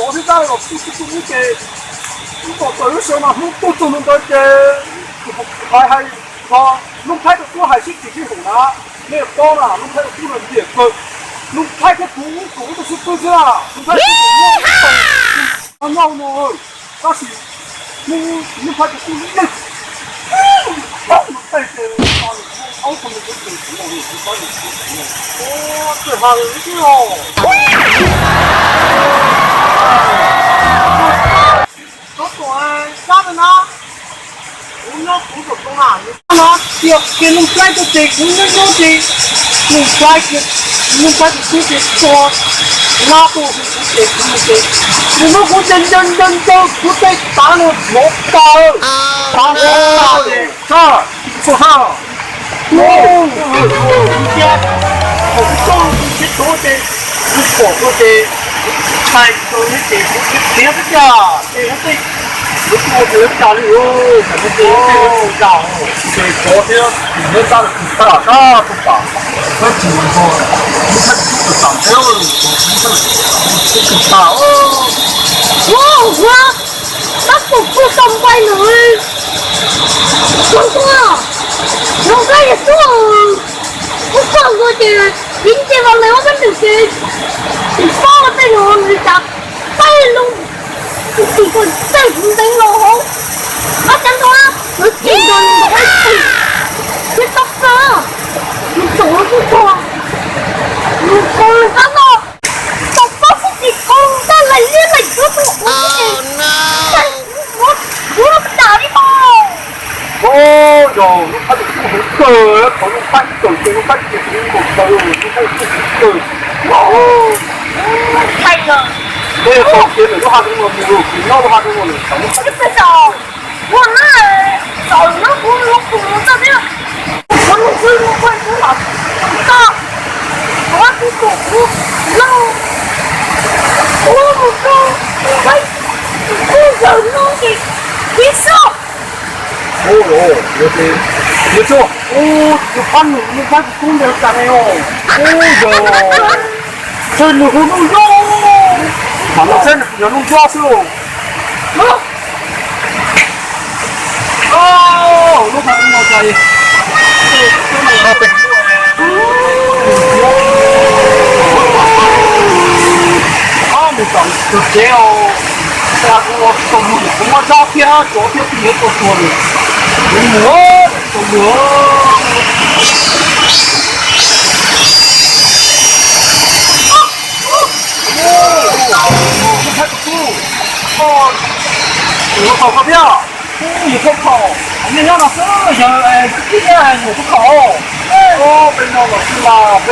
tod thiab tab los kuj tub tub ces, kuv kom tawm lub sij hawm mas Hmoob tuaj txog ntawd ces, kuv hais hais, Nuj Nplhaib tus tub hais sib tsis sib haum na, nej paub na, Nuj Nplhaib tus tub no ntiam kawg. Nuj Nplhaib thiab kuv, kuv tus xib pwg xwb na, Nuj Nplhaib tus tub no nyob no, tab sis Nuj Nplhaib tus tub yeej, yeej, yeej, Koj tuaj sab na, kuv nyob kuv tuaj tau na, no tias kiag Nuj Nplhaib tuaj ces kuv nyob nyob ces Nuj Nplhaib, Nuj Nplhaib tus tub ces txog lab tuaj kuv ces kuv mus ces, nws muab kuv ncaws ncaws ncaws ncaws kuv tej tav no hlov tas, tav hlov tas ces, txog sab, cia, thaum kuv txog kuv thiab tuav ces, kuv pom tuaj ces, kuv tsis tshais rau neb ces kuv txiav txoj cag ces neb tej, kuv tsis ua ces lawv cas li, tam no ces neb tej lawv tsis cas ces cov thiab neb tab lawv tsis tshaj sab tug pam, neb tsis ua nrog, neb tshaj tsis tub tam tam neb, neb tsis tas. Ua, ua, tab tom kuj tau npai nws, zoo tuaj, zoo kab yog tuaj, kuj koj ua ces vim nce los lawv ua kab nws ces, tsis paub tej nws nws cas peb lub, kuv tsis tau tej kuv ntev los hauv, koj cov ntua, kuv tsis ntua nws ntua, kuv tsis tau, nws txaus kuj txog, nws txaus kab no. Tau pab xwb tsis tau, tau lais liab lais cuav tus ua, tau kuv, kuv dam li os. Ua, yog lub phab tus tub heev kawg, thaum lub phab ib tawm ces lub phab ib ces tus nkaus taw, lub phab tus tub heev kawg. Ua, tej tau kev ntawm lub hav zoov no mus, kuv nyob lub hav zoov no lawm, tam lub phab tus tub. Ua na, txaus na, kuv los kuv mus txog thiab. Kuv mus kuv mus kuv mus los txog, kuv kuv kuv kuv los, kuv mus kuv, kuv zaws lub ces, ces xwb. Ua, yog ces, yog tsuag, ua, yog phab nws, yog phab kuv tub ntawd tas ne os. Ua, yog, ntshe nws hu Nuj Yob, mas nws txheb nws yog Nuj Yob xwb los. Lub hav no cas, mus tom tus tsev os, kuv los tsis tau mus, kuv muab zab thiab tsov thiab plig yuav tua tuag lawm. Kuv mus, tsis tau mus. Mus khaub khaum thiab, mus khaub khaum, nej nyob no xwb, yog tib tib nyuam khaub khaum.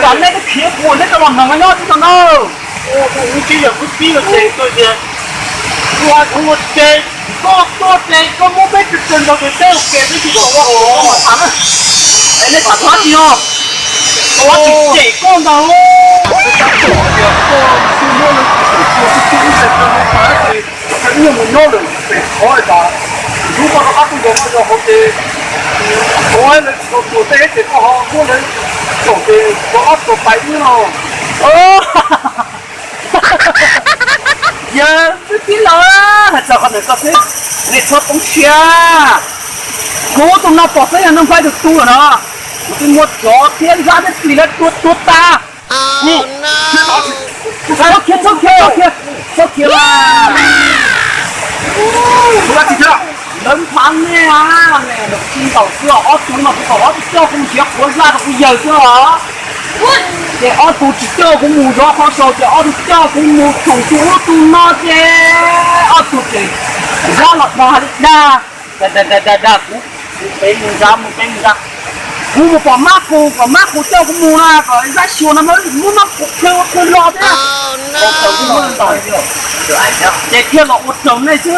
Tam nej twb khiav kuv neb tau los mloog nyob tib no na. Tus wb tib yog wb pib los ces koj tias, kuv hais kuv mus ces koj tuaj ces koj muab peb tus txawg ntaus ces peb ua ke peb tsis tau ua ua mas tham na. Es nej tham txog dab tsi no? Tau ua tsis cem koj ntag. Ib nyuag mus nyob lawm pem qhov tas, lub koj rov qab tuaj nkaus koj yog hauv ces, ua lawv tsis tau tuag tej ces koj ho muab lawv tsaum ces rov qab tuag pais ib no. Yog wb tij laug, hais txog qhov ntawd koj xwb, nej txhob poob siab. Kuv tus no pom xeeb yog Nuj Nplhaib tus tub lawm no, kuv twb muab tsov thiab zab thiab plis lawv tua tuag tas. Txhob khiav, txhob khiav, txhob khiav, txhob khiav. Lawv nphav nej, nej tsis ntaus xwb, ob tug no kuv kom ob tug coj kuv mus nrhiav quav zaj rau kuv yawg xwb os. Ces ob tug tsis coj kuv mus zov qhov saud ces ob tug coj kuv mus tsoom tus ub tus no ces ob tug ces zab los dag li dag. Dag dag dag dag kuv, mus pem mus nrad, mus pem mus nrad. Kuv mus pom mab qus, kom mab qus coj kuv mus na, kom zab xyuas no muab mab qus plhw ua plhw los thiab. Ces thiaj los ua raug nej xwb.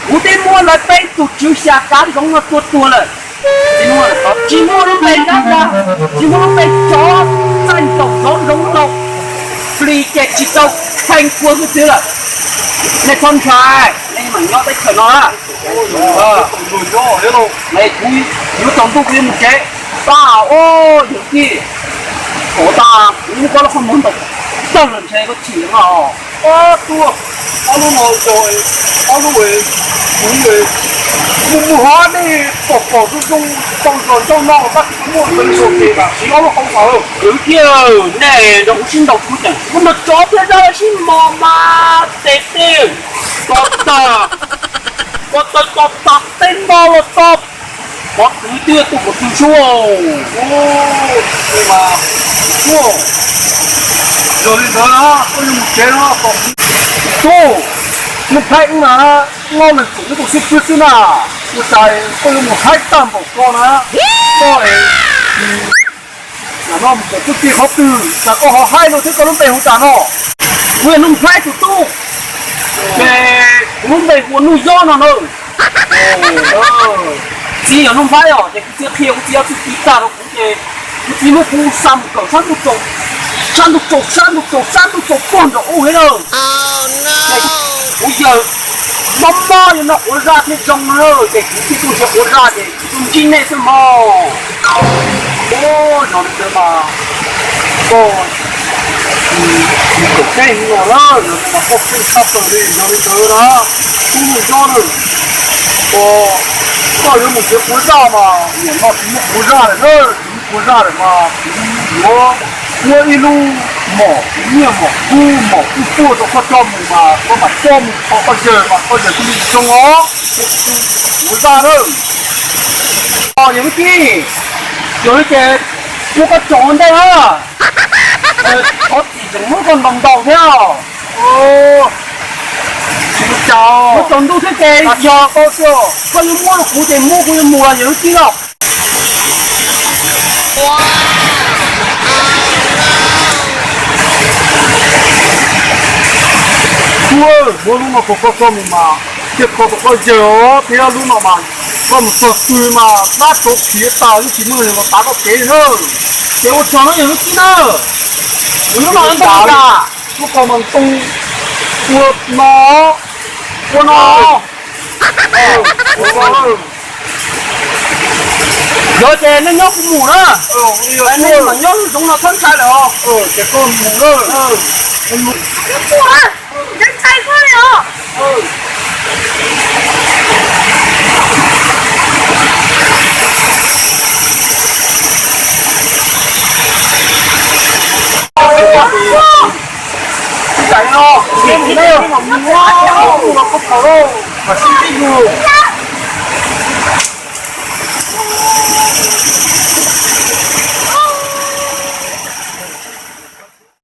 Kuv twb muab lawv peb tug tswv xya kav zoov no tua tuag lawm. Tsis muaj lub npe dab dag, tsis muaj lub npe tsov txaij ntaus zov zoov no, plis ces tsis tau kheej kua xwb xwb lawm. Nej txhob ntshai, nej mam nyob teb chaws no na. Kuv yuav tsaus ntuj kuv yuav mus tsev. Tag, yawg tij, ua tag kuv muab koj lub qhov muag ntaus tawg los ntshe koj chim no. Ob tug, ob lub no yog, ob lub, kuv mus hov nej pom pom zoo zoo tau zog ncauj no tab sis kuv muaj ntawd ntau ces lam siv ob lub qhov muag. Kwv tij, nej nrog kuv sib ntaus kuv ces kuv nrog tsov thiab zab sib mos mas tes tej ko tag, ko taw ko tag tej no los tau. Qhov twg twb tuaj kom tw sub. Yog li ntawd na koj yuav mus tsev no. Tub, Nuj Nplhaib wb na, loj leej txim wb tus xib fwb xwb na, ua cas koj yuav mus haib tag npaum ko na. Koj es no mus kom txuj ci qhov twg cas koj ho haib no thiab, koj lub npe hu cas no? Kuv yog Nuj Nplhaib tus tub, ces kuv lub npe hu ua Nuj Yob no na. Txiv yog Nuj Nplhaib os, ces kuv txiv qhia kuv txiv ob txuj ci tag rau kuv ces kuv txiv muab kuv xa mus kawm sab ntuj tsaus, sab ntuj tsaus, sab ntuj tsaus, sab ntuj tsaus pog nraum ub thiab na. Ces kuv yawg mob mob yuav noj quav zaj thiaj zoo na, ces kuv thiaj tuaj nrhiav quav zaj ces kuv tuaj ntsib nej xwb mog. Yog li ntawd mas koj tsis kom teb heev los lawm, yog li mas koj pheej tshaj plaws li, yog li ntawd na, tub Nuj Yob na, koj yuav mus nrhiav quav zaj mas nim no tsis muaj quav zaj lawm na, tsis muaj quav zaj lawm mas kuv yuav muab ib lub mom nyiaj mom kub mom kuj tuaj rau koj coj mus mas koj mam coj mus qhov koj yawg mas koj yawg thiaj li zoo os. Quav zaj na. Yog li tij, yog li ces muab koj tsaus ua ntej na. Thov txim tseem muab koj ntaus ntaus thiab. Tsis ua cas, muab tsaus ntuj thiab ces yog koj xwb, koj yuav muab rau kuv ces muab, kuv yuav mus los yog li tij los. Tub, muab lub no rau koj coj mus mas thiaj kho tau koj yawg os, thiab lub no mas koj mus txog twg mas hnab tsau khiav tas yeej tsis muaj neeg los tav koj kev na. Ces ua tsaug na yog li tij na. Lub no ntoo tas, lub ko mas ntoo ua no, ua no. Yog ces nej nyob kuv mus na. Nej mam nyob lub zoov no txhob ntshai lawm os. Ces koj mus na.